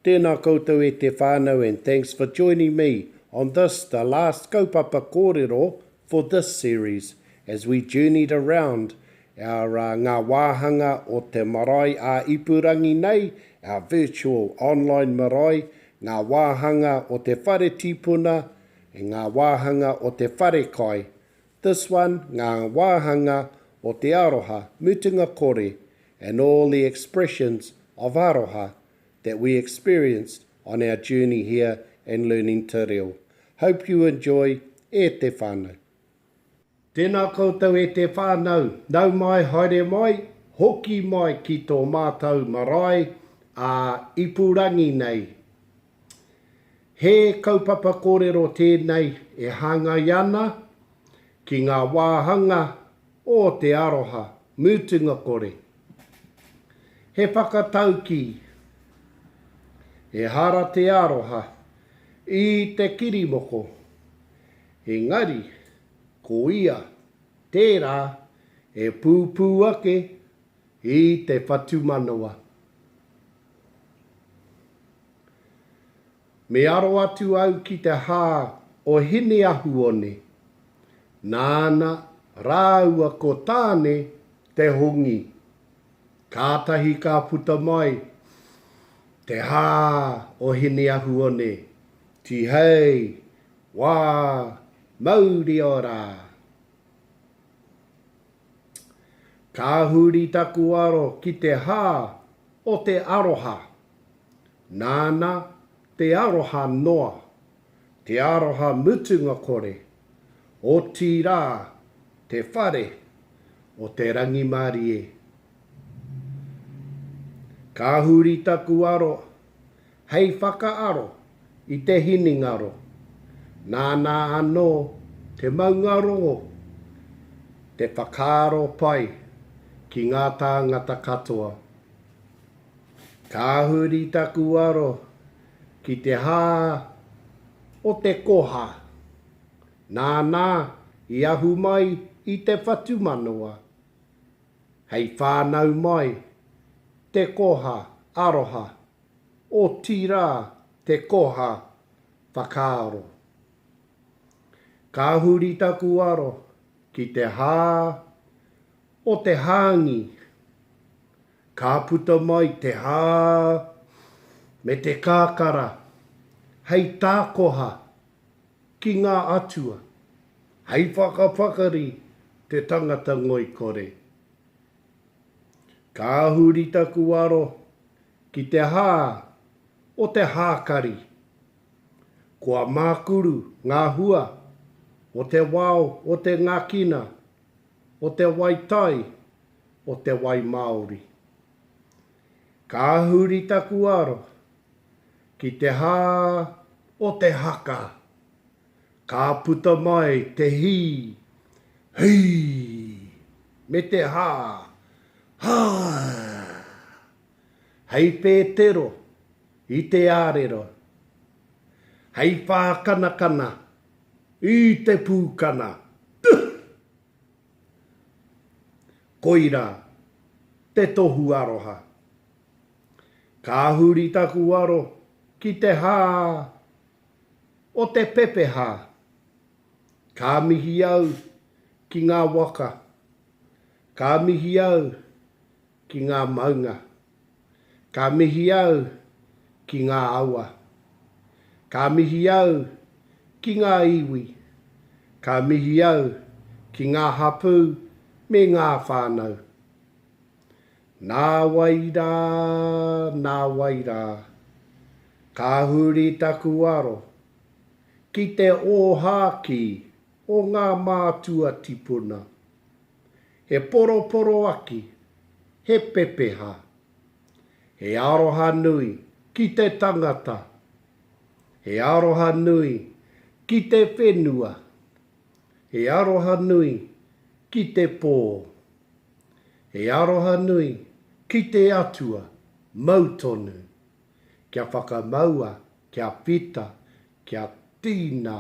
Tēnā koutou e te whānau and thanks for joining me on this the last kaupapa kōrero for this series as we journeyed around our uh, ngā wāhanga o te marae ā-ipurangi nei, our virtual online marae, ngā wāhanga o te whare tīpuna, e ngā wāhanga o te wharekai. This one, ngā wāhanga o te aroha mutunga kore and all the expressions of aroha that we experienced on our journey here and learning te reo. Hope you enjoy e te whānau. Tēnā koutou e te whānau, nau mai haere mai, hoki mai ki tō mātou marae ā ipurangi nei. He kaupapa kōrero tēnei e hāngai ana ki ngā wāhanga o te aroha mutunga kore. He whakataukī, Ehara te aroha i te kirimoko, engari ko ia tērā e pūpū ake i te whatumanawa. Me aro atu au ki te hā o Hineahuone, nāna rāua ko Tāne te hongi. Kātahi ka puta mai te hā o Hineahuone, Tihei, wā, mauri ora! Ka huri taku aro ki te hā o te aroha. Nāna te aroha noa, te aroha mutunga kore, otirā te whare o te rangimārie. Ka huri taku aro hei whakaaro i te hinengaro, nāna anō te maungarongo, te whakaaro pai ki ngā tāngata katoa. Ka huri taku aro ki te hā o te koha, nāna i ahu mai i te whatumanawa, hei whānau mai te koha aroha, otirā te koha whakaaro. Ka huri taku aro ki te hā o te hāngi. Ka puta mai te hā me te kakara hei tākoha ki ngā atua, hei whakapakari te tangata ngoikore. Ka huri taku aro ki te hā o te hākari. Kua mākuru ngā hua o te wao o te ngakina, o te wai tai, o te wai māori. Ka huri taku aro ki te hā o te haka. Ka puta mai te hī, hī, me te hā, hā! Hei pētero i te ārero, hei whākanakana i te pūkana, tuh! Koirā te tohu aroha. Ka huri taku aro ki te hā o te pepeha. Ka mihi au ki ngā waka. Ka mihi au ki ngā maunga. Ka mihi au ki ngā awa. Ka mihi au ki ngā iwi. Ka mihi au ki ngā hapū me ngā whānau. Nāwai rā, nāwai rā, ka huri taku aro ki te ōhākī o ngā mātua tipuna. He poroporoaki, he pepeha. He aroha nui ki te tangata. He aroha nui ki te whenua. He aroha nui ki te pō. He aroha nui ki te Atua mau tonu, kia whakamaua, kia whita, kia tīnā,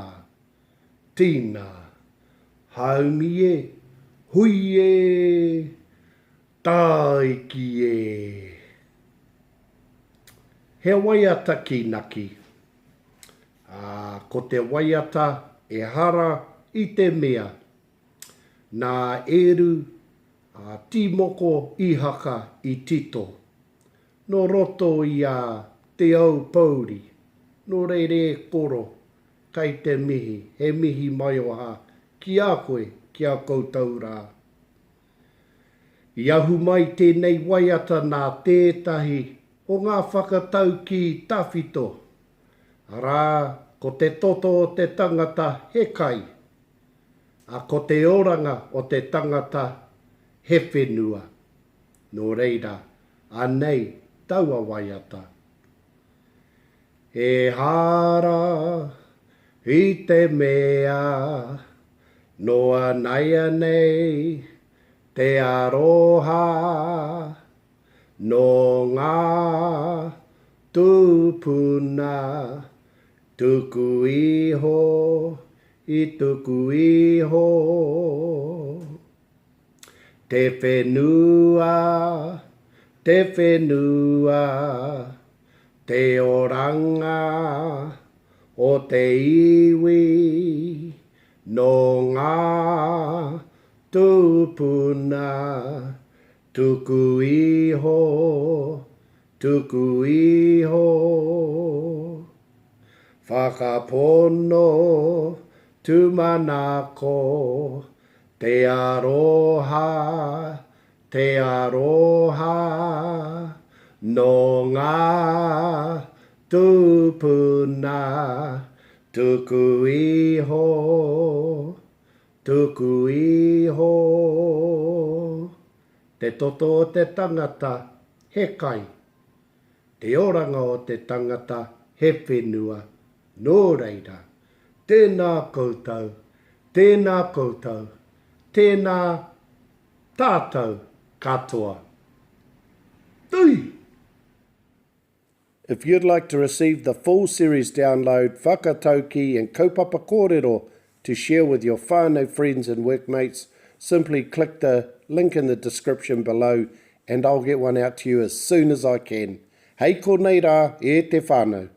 tīnā. Haumi e, hui e, tāiki e! He waiata kīnaki. Ā, ko te waiata ehara i te mea nā Eru a Tīmoko Ihaka i tito, nō roto i a Te Aupōuri, nō reira e koro, kai te mihi, he mihi maioha ki a koe, ki a koutou rā. I ahu mai tēnei waiata nā tētahi o ngā whakataukī tawhito, arā, ko te toto o te tangata he kai, ā, ko te oranga o te tangata he whenua. Nō reira, anei taua waiata. Ehara i te mea noa naianei te aroha nō ngā tūpuna tuku iho i tuku iho. Te whenua, te whenua, te oranga o te iwi nō ngā tūpuna tuku iho, tuku iho. Whakapono, tūmanako, Te aroha, te aroha, nō ngā tūpuna tuku iho, tuku iho. Te toto o te tangata, he kai. Te oranga o te tangata, he whenua. Nō reira, tēnā koutou, tēnā koutou, tēnā tātou katoa. Tui! If you'd like to receive the full series download, whakatauki and kaupapa kōrero to share with your whānau, friends and workmates, simply click the link in the description below and I'll get one out to you as soon as I can. Hei konei rā, e te whānau.